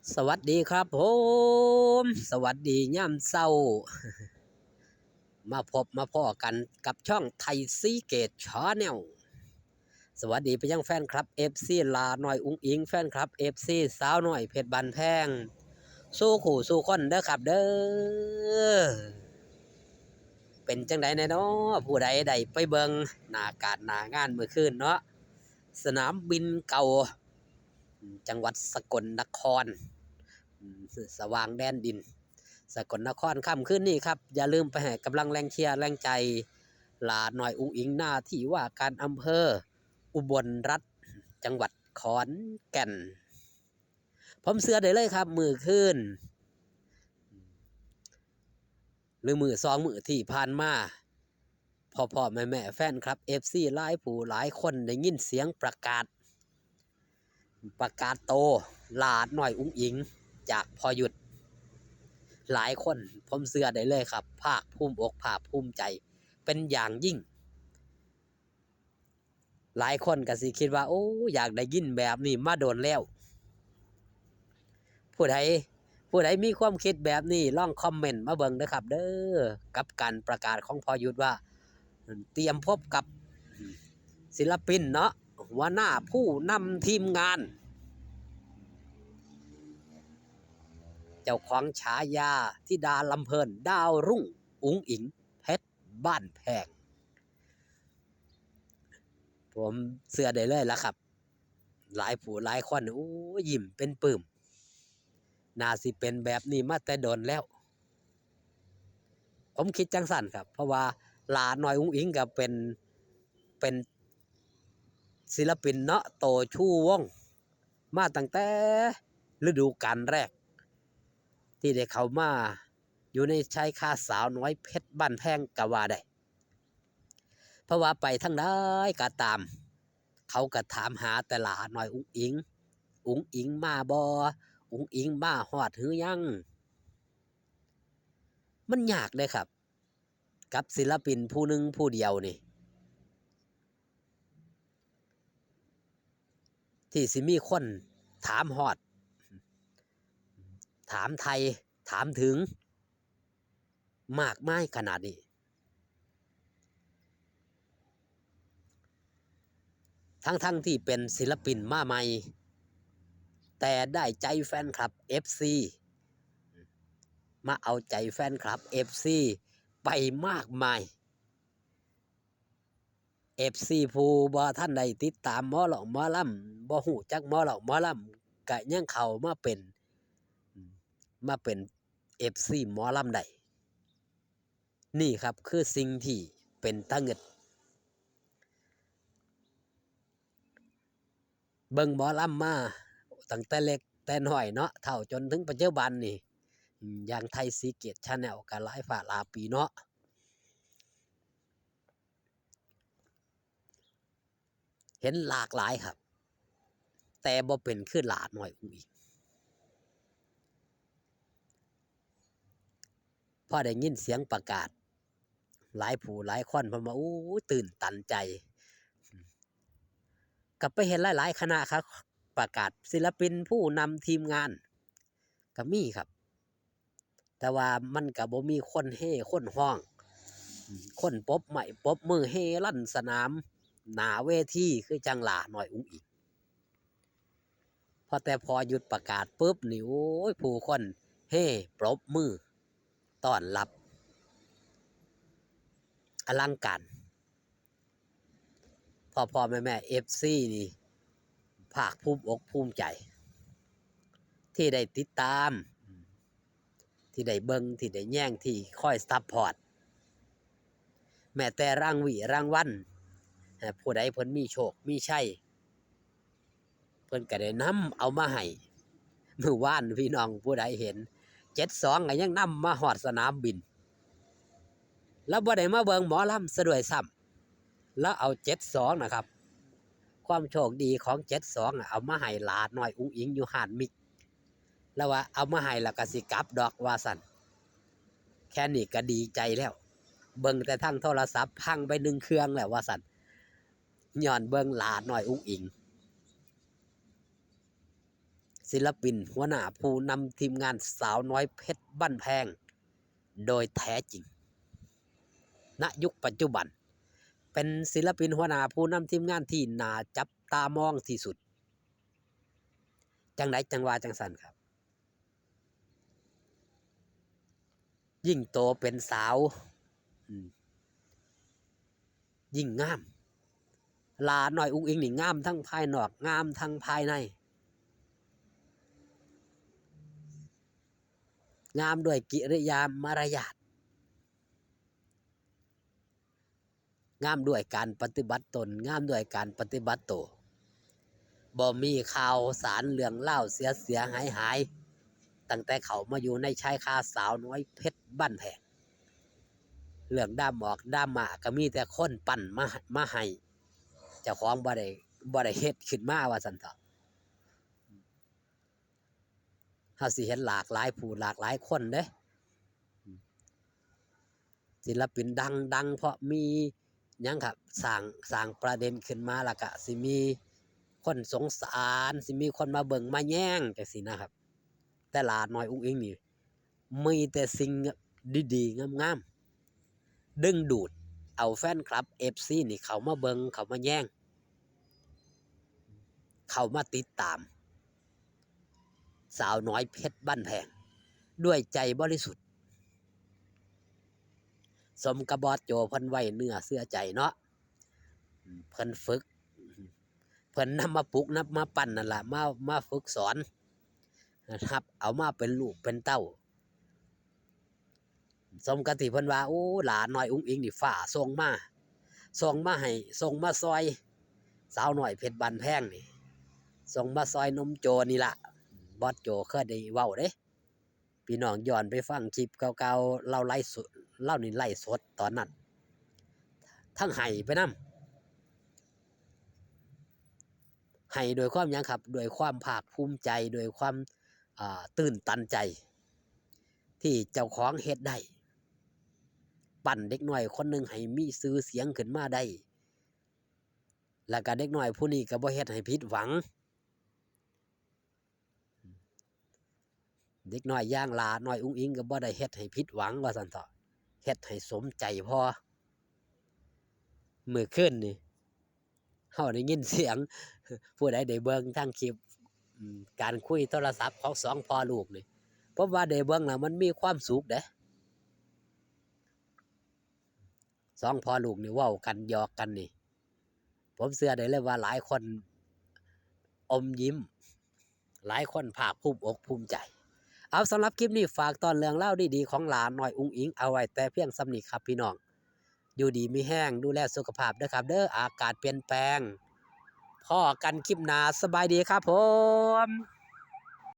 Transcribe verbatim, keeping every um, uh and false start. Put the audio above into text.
สวัสดีครับผม สวัสดียามเช้า มาพบมาพ้อกันกับช่องไทยศรีเกต Channel สวัสดีไปยังแฟนคลับ เอฟซี หล้าน้อยอุ๋งอิ๋ง แฟนคลับ เอฟซี สาวน้อยเพชรบ้านแพง สู่คู่สู่คนเด้อครับเด้อ เป็นจั่งใดแน่น้อ ผู้ใดได้ไปเบิ่งหน้ากาดหน้างานมื้อคืนเนาะ สนามบินเก่า จังหวัดสกลนคร สว่างแดนดิน สกลนคร ค่ำคืนนี้ครับ อย่าลืมไปให้กำลังแรงเชียร์แรงใจ หล้าน้อยอุ๋งอิ๋ง หน้าที่ว่าการอำเภอ อุบลรัตน์ จังหวัดขอนแก่น ผมเชื่อได้เลยครับ มื้อคืน หรือมื้อสองมื้อที่ผ่านมา พ่อๆ แม่ๆ แฟนคลับ เอฟซี หลายผู้หลายคนได้ยินเสียงประกาศ ประกาศโต หล้าน้อยอุ๋งอิ๋ง จากพ่อยุทธ หลายคน ผมเชื่อได้เลยครับ ภาคภูมิอกภาคภูมิใจเป็นอย่างยิ่ง หลายคนก็สิคิดว่า โอ้ อยากได้ยินแบบนี้มาโดนแล้ว ผู้ใด ผู้ใดมีความคิดแบบนี้ ลองคอมเมนต์มาเบิ่งเด้อครับเด้อ กับการประกาศของพ่อยุทธว่า เตรียมพบกับศิลปินเนาะ หัวหน้าผู้นำทีมงาน เจ้าของฉายาธิดาลำเพลิน ดาวรุ่ง อุ๋งอิ๋ง เพชรบ้านแพง ผมเชื่อได้เลยล่ะครับ หลายผู้หลายคน โอ้ ยิ้มเป็นปลื้ม น่าสิเป็นแบบนี้มาแต่โดนแล้ว ผมคิดจั่งซั้นครับ เพราะว่าหล้าน้อยอุ๋งอิ๋งก็เป็น เป็นศิลปินเนาะ โตชูวง มาตั้งแต่ฤดูกาลแรก ที่ได้เข้ามาอยู่ในชายคาสาวน้อยเพชรบ้านแพงก็ว่าได้ เพราะว่าไปทางใดก็ตาม เขาก็ถามหาแต่หล้าน้อยอุ๋งอิ๋ง อุ๋งอิ๋งมาบ่ อุ๋งอิ๋งมาฮอดหรือยัง มันยากเด้ครับ กับศิลปินผู้หนึ่งผู้เดียวนี่ ที่สิมีคนถามฮอด ถามไถ่ ถามถึง มากมายขนาดนี้ ทั้งๆ ที่เป็นศิลปินมาใหม่ แต่ได้ใจแฟนคลับ เอฟซี มาเอาใจแฟนคลับ เอฟซี ไปมากมาย เอฟซี ผู้บ่ทันได้ติดตามหมอร้องหมอลำ บ่ฮู้จักหมอร้องหมอลำ ก็ยังเข้ามาเป็น มาเป็น เอฟซี หมอลำได้ นี่ครับคือสิ่งที่เป็นตาเงิด เบิ่งหมอลำมาตั้งแต่เล็กแต่น้อยเนาะ เฒ่าจนถึงปัจจุบันนี่ อืม อย่างไทยศรีเกต Channel ก็หลายฟ้าหลายปีเนาะ เห็นหลากหลายครับ แต่บ่เป็นคือหล้าน้อยอุ๋งอิ๋ง พอได้ยินเสียงประกาศ หลายผู้หลายคนเพิ่นว่า โอ้ ตื่นตันใจ ก็ไปเห็นหลายๆ คณะครับ ประกาศศิลปินผู้นำทีมงาน ก็มีครับ แต่ว่ามันก็บ่มีคนเฮคนฮ้อง คนปรบไม้ปรบมือเฮลั่นสนาม หน้าเวทีคือจั่งหล้าน้อยอุ๋งอิ๋ง พอแต่พอหยุดประกาศปุ๊บนี่ โอ้ย ผู้คนเฮปรบมือต้อนรับ อลังการ พ่อพ่อแม่แม่ เอฟซี นี่ ภาคภูมิอกภูมิใจ ที่ได้ติดตาม ที่ได้เบิ่ง ที่ได้แยง ที่คอยซัพพอร์ต แม้แต่รางวีรางวัล เอ่อ ผู้ใดเพิ่นมีโชคมีชัย เพิ่นก็ได้นำเอามาให้ มื้อวานพี่น้องผู้ใดเห็น เจ็ดสอง ก็ยังนำมาฮอดสนามบิน แล้วบ่ได้มาเบิ่งหมอลำซะด้วยซ้ำ แล้วเอา เจ็ดสอง นะครับ ความโชคดีของ เจ็ดสอง อะ เอามาให้หล้าน้อยอุ๋งอิ๋งอยู่ฮ้านมิก แล้วว่าเอามาให้แล้วก็สิกลับดอกว่าซั่น แค่นี้ก็ดีใจแล้ว เบิ่งแต่ทางโทรศัพท์พังไปหนึ่งเครื่องแล้วว่าซั่น ย้อนเบิ่งหล้าน้อยอุ๋งอิ๋ง ศิลปินหัวหน้าผู้นำทีมงานสาวน้อยเพชรบ้านแพง โดยแท้จริง ณ ยุคปัจจุบัน เป็นศิลปินหัวหน้าผู้นำทีมงานที่น่าจับตามองที่สุด จังใดจังว่าจังซั่นครับ ยิ่งโตเป็นสาว อืม ยิ่งงาม หล้าน้อยอุ๋งอิ๋งนี่งามทั้งภายนอก งามทั้งภายใน งามด้วยกิริยามารยาท งามด้วยการปฏิบัติตน งามด้วยการปฏิบัติตัว บ่มีข่าวสารเรื่องราวเสียเสียหายหาย ตั้งแต่เข้ามาอยู่ในชายคาสาวน้อยเพชรบ้านแพง เรื่องดราม่าดราม่าก็มีแต่คนปั้นมา มาให้ เจ้าของบ่ได้ บ่ได้เฮ็ดขึ้นมาว่าซั่นเถาะ เฮาสิเห็นหลากหลายผู้หลากหลายคนเด้ ศิลปินดัง ดังเพราะมีหยังครับ สร้าง สร้างประเด็นขึ้นมา แล้วก็สิมีคนสงสาร สิมีคนมาเบิ่งมาแยงจังซี้นะครับ แต่หล้าน้อยอุ๋งอิ๋งนี่ มีแต่สิ่งดีๆ งามๆ ดึงดูดเอาแฟนคลับ เอฟซี นี่เข้ามาเบิ่ง เข้ามาแยง เข้ามาติดตาม สาวน้อยเพชรบ้านแพง ด้วยใจบริสุทธิ์ สมกับบอสโจเพิ่นไว้เนื้อเชื่อใจเนาะ เพิ่นฝึก เพิ่นนำมาปลุก นำมาปั้นนั่นล่ะ มา มาฝึกสอน ครับ เอามาเป็นลูกเป็นเต้า สมกับที่เพิ่นว่า โอ้ หล้าน้อยอุ๋งอิ๋งนี่ฟ้าส่งมา ส่งมาให้ ส่งมาซอย สาวน้อยเพชรบ้านแพงนี่ ส่งมาซอยหนุ่มโจนี่ล่ะ บอสโจเคยได้เว้าเด้ พี่น้องย้อนไปฟังคลิปเก่าๆ ลาวไลฟ์สด ลาวนี่ไลฟ์สดตอนนั้น ทั้งไห้ไปนำ ไห้ด้วยความหยังครับ ด้วยความภาคภูมิใจ ด้วยความ อ่า ตื้นตันใจ ที่เจ้าของเฮ็ดได้ ปั้นเด็กน้อยคนหนึ่งให้มีชื่อเสียงขึ้นมาได้ แล้วก็เด็กน้อยผู้นี้ก็บ่เฮ็ดให้ผิดหวัง เด็กน้อยอย่างหล้าน้อยอุ๋งอิ๋งก็บ่ได้เฮ็ดให้ผิดหวังว่าซั่นเถาะ เฮ็ดให้สมใจพอ มื้อคืนนี่ เฮาได้ยินเสียง ผู้ใดได้เบิ่งทางคลิป อืม การคุยโทรศัพท์ของสองพ่อลูกนี่ ผมว่าได้เบิ่งแล้วมันมีความสุขเด้ สองพ่อลูกนี่เว้ากันหยอกกันนี่ ผมเชื่อได้เลยว่าหลายคนอมยิ้ม หลายคนภาคภูมิอกภูมิใจ เอา สำหรับคลิปนี้ฝากตอนเรื่องราวดีๆของหล้าน้อยอุ๋งอิ๋งเอาไว้แต่เพียงส่ำนี้ครับพี่น้อง อยู่ดีมีแฮง ดูแลสุขภาพเด้อครับเด้อ อากาศเปลี่ยนแปลง พ้อกันคลิปหน้า สบายดีครับผม